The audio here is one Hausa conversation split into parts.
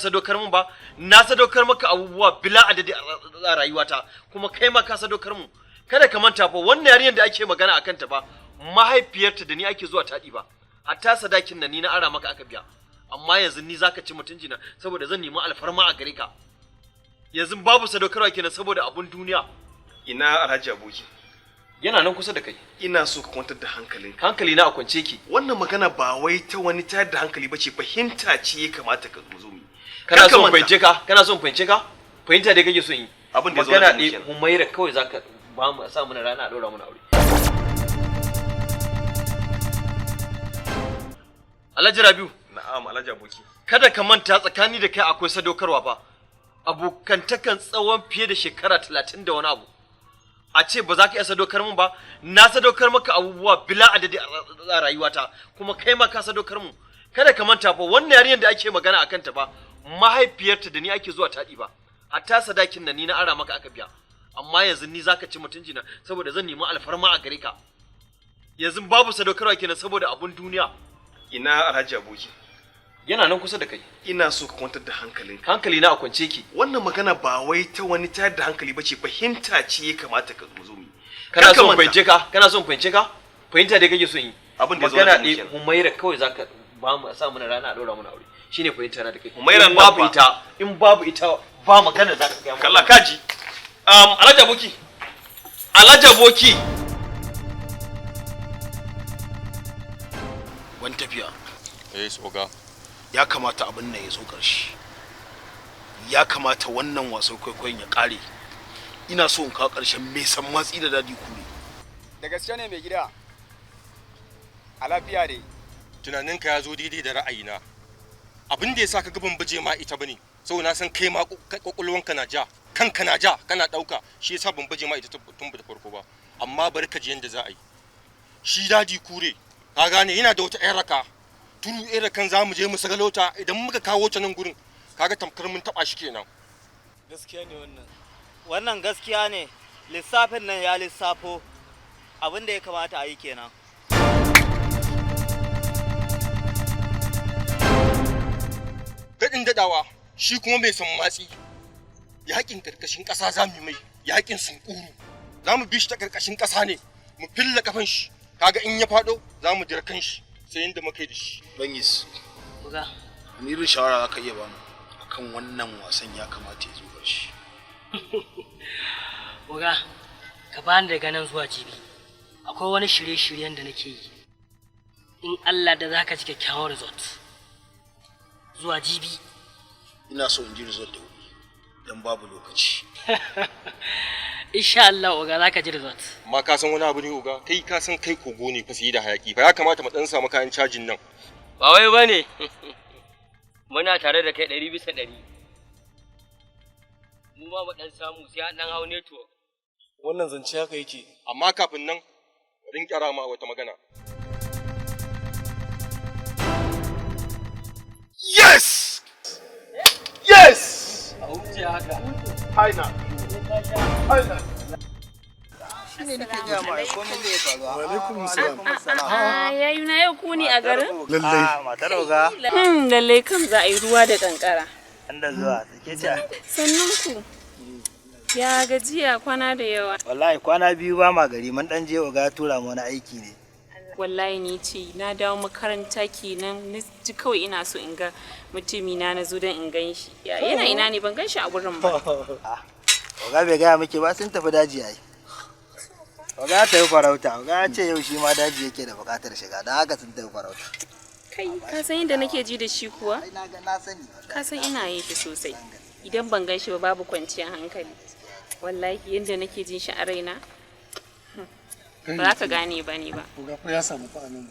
Sadaukar mun ba, na sadaukar maka abubuwa bila adadi a rayuwata, kuma kai ma ka sadaukar mun. Kada ka manta fa, wannan yarinyar da ake magana akan ta ba, mahaifiyarta da ni ake zuwa taɗi ba. Hatta sadakin nan ni na ara maka aka biya. Amma yanzu ni zaka ci mutunci na saboda zan nemi alfarma a gare ka. Yanzu babu sadaukarwa kenan saboda abun duniya. Ina Alhaji Aboki? Yana nan kusa da kai. Ina so ka kwantar da hankalinka. Hankali na a kwance ki. Wannan magana ba wai ta wani tayar da hankali bace, fahimta ce ya kamata ka zo mu. Kana son fahimce ka? Kana son fahimce ka? Fahimta dai kake son yi. Abin da ya zo magana da mu ɗaya kenan. Humaira kawai zaka ba mu sa mana rana a ɗaura mana aure. Alhaji Rabiu. Na'am, Alhaji Aboki. Kada ka manta tsakani da kai akwai sadaukarwa fa. Abokantakan tsawon fiye da shekara 30 da wani abu. A ce ba za ka iya sadaukar mun ba, na sadaukar maka abubuwa bila adadi a rayuwata, kuma kai ma ka sadaukar mun. Kada ka manta fa, wannan yarinyar da ake magana akan ta ba, mahaifiyarta da ni ake zuwa taɗi ba. Hatta sadakin nan ni na ara maka aka biya. Amma yanzu ni zaka ci mutunci na saboda zan nemi alfarma a gare ka. Yanzu babu sadaukarwa kenan saboda abun duniya. Ina Alhaji Aboki? Yana nan kusa da kai. Ina so ka kwantar da hankalinka. Hankali na a kwance ki. Wannan magana ba wai ta wani tayar da hankali bace, fahimta ce ya kamata ka zo mu. Kana son fahimce ka? Kana son fahimce ka? Fahimta dai kake son yi. Abin da ya zo magana da mu ɗaya kenan. Humaira kawai zaka ba mu sa mana rana a ɗaura mana aure. Shine fahimta na da kai. Humaira in babu nan fa. ita, in babu ita ba magana zaka ga mu. Kalla kaji. Alhaji Aboki. Alhaji Aboki. Wani tafiya. Eh, oga. Ya kamata abin nan ya zo ƙarshe. Ya kamata wannan wasan kwaikwayon ya ƙare. Ina so in kawo ƙarshen mai san matsi da Dadi Kure. Da gaske ne mai gida. A lafiya dai. Tunaninka ya zo daidai da ra'ayina. Abin da ya sa ka ga ban baje ma ita bane, saboda na san kai ma kwakwalwanka na ja, kanka na ja, kana ɗauka, shi yasa ban baje ma ita tun da farko ba. Amma bari ka ji yanda za a yi. Shi Dadi Kure, ka gane, yana da wata 'yan raka. Turu 'yan rakan za mu je mu sagalo ta, idan muka kawo ta nan gurin, kaga tamkar mun taɓa shi kenan. Gaskiya ne wannan. Wannan gaskiya ne, lissafin nan ya lissafo abin da ya kamata a yi kenan. Daɗin daɗawa, shi kuma mai san matsi. Yaƙin ƙarƙashin ƙasa za mu yi mai, yaƙin sunkuru. Za mu bi shi ta ƙarƙashin ƙasa ne, mu filla kafan shi. Kaga in ya faɗo, za mu jira kan shi, sai yanda muka yi da shi. Bangis. Oga. Wani irin shawara za ka iya bamu akan wannan wasan ya kamata ya zo ƙarshe? Oga, ka bani daga nan zuwa jibi. Akwai wani shirye-shiryen da nake yi. In Allah da za ka ji kyakkyawan result. Zuwa jibi. Ina so in ji result da wuri, don babu lokaci. Insha Allah, oga, za ka ji result. Amma ka san wani abu ne, oga, kai ka san kai kogo ne fa sai da hayaki fa, ya kamata mu dan samu kayan cajin nan. Ba wai ba ne. Muna tare da kai 100%. Mu ma mu ɗan samu sai an ɗan hau network. Wannan zance haka yake. Amma kafin nan, bari in kyara ma wata magana. Yes! Yes! A wuce haka. Haina. Haina. Shine nake gaya ma komai zai faruwa. Wa alaikum salam. Ah, yayu na yau ku ne a garin? Lallai. Ah, matar oga. Lallai kam za a yi ruwa da kankara. An da zuwa, sake ta. Sannun ku. Ya gajiya, kwana da yawa. Wallahi kwana biyu ba ma gari, mun dan je oga ya tura mu wani aiki ne. Wallahi ni ce na dawo makaranta kenan na ji kawai ina so in ga mutumi na, na zo don in gan shi. Ya yana ina ne? Ban gan shi a gurin ba. Oga bai gaya miki ba, sun tafi daji ai. Oga ya tafi farauta, oga ya ce yau shi ma daji yake da bukatar shiga, don haka sun tafi farauta. Kai, ka san yadda nake ji da shi kuwa? Ai na ga na sani. Ka san ina yin shi sosai. Idan ban gan shi ba babu kwanciyar hankali. Wallahi yadda nake jin shi a raina. Ba za ka gane ba ne ba. Oga fa ya samu fa anan.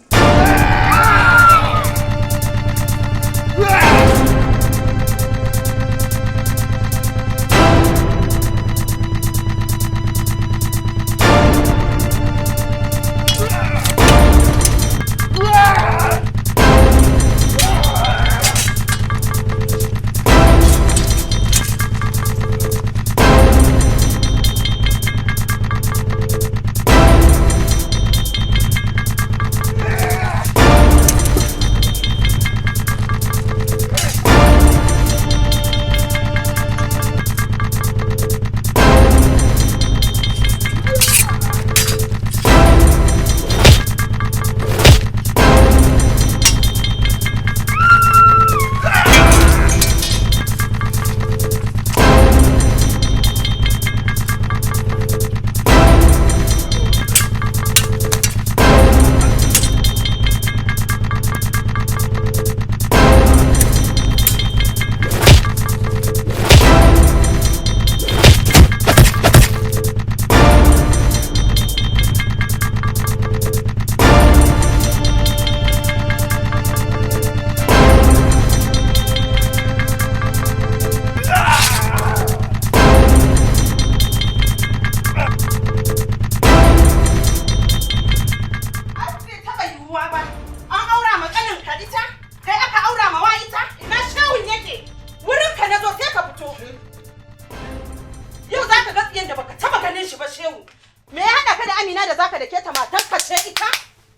haɗa ka da Amina da zaka dake ta? Matarka ce ita?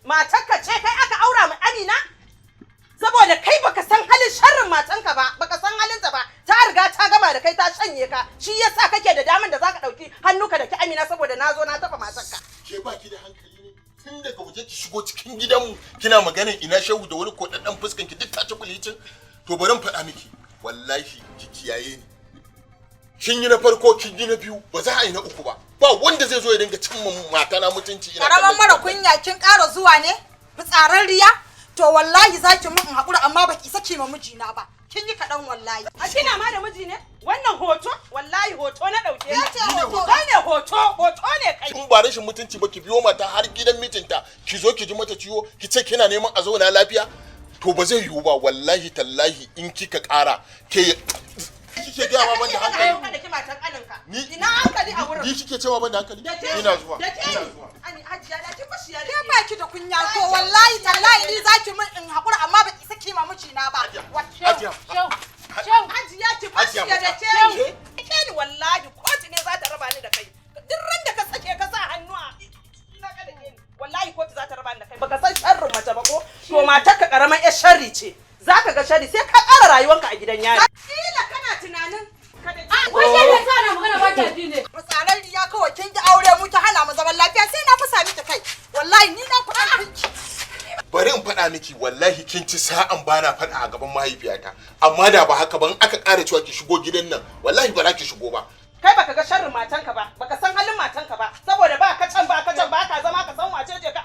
Matarka ce kai aka aura ma Amina? Saboda kai baka san halin sharrin matanka ba, baka san halinta ba. Ta riga ta gama da kai, ta shanye ka. Shi yasa kake da daman da zaka ɗauki hannu ka daki Amina saboda na zo na taɓa matarka. Ke baki da hankali ne? Tun daga waje ki shigo cikin gidanmu kina maganin ina Shehu da wani kodaddan fuskan ki duk ta ci kulicin. To bari in faɗa miki, wallahi ki kiyaye ni. Kin yi na farko, kin yi na biyu, ba za a yi na uku ba. Ba wanda zai zo ya dinga cin mata na mutunci ina Karaman kallon mara kunya, kin ƙara zuwa ne? Fitsararriya? To wallahi za ki mun in haƙura, amma baki saki ma mijina ba. Kin yi kaɗan wallahi. A kina ma da miji ne? Wannan hoto? Wallahi hoto na ɗauke. Ya ce hoto. Kai ne hoto, hoto ne kai. In ba rashin mutunci ba, ki biyo mata har gidan mijinta, ki zo ki ji mata ciwo, ki ce kina neman a zauna lafiya. To ba zai yiwu ba, wallahi tallahi in kika ƙara ke kike gaya ma ban da hankali. Kada ki matan ƙaninka. Ni Ina hankali a wurin. Ni kike cewa ban da hankali? Da ke Ina zuwa. Da ke Ina ni. zuwa. Ani Hajiya da kin bashi ya. Ke baki da kunya, to wallahi tallahi ni za ki mun in haƙura, amma baki saki ma mijina ba. Hajiya. Hajiya ki bashi ya da ke ni. Ke ni wallahi kotu ne za ta raba ni da kai. Duk ran da ka sake ka sa hannu a na ka da ke ni. Wallahi kotu za ta raba ni da kai. Baka san sharrin mace ba ko? To matarka karamar yar sharri ce. Za ka ga sharri sai ka ƙara rayuwanka a gidan yari. Kila kana tunanin Wai sai ka tsara magana ba ta ji ne. Fitsararriya kawai, kin ki aure mu ki hana mu zaman lafiya, sai na fasa miki kai. Wallahi ni na fi ƙarfin ki. Bari in faɗa miki, wallahi kin ci sa'an bana faɗa a gaban mahaifiyata, amma da ba haka ba, in aka ƙara cewa ki shigo gidan nan, wallahi ba za ki shigo ba. Kai baka ga sharrin matanka ba, baka san halin matanka ba, saboda ba ka can ba ka can ba ka zama ka san wace ce ka.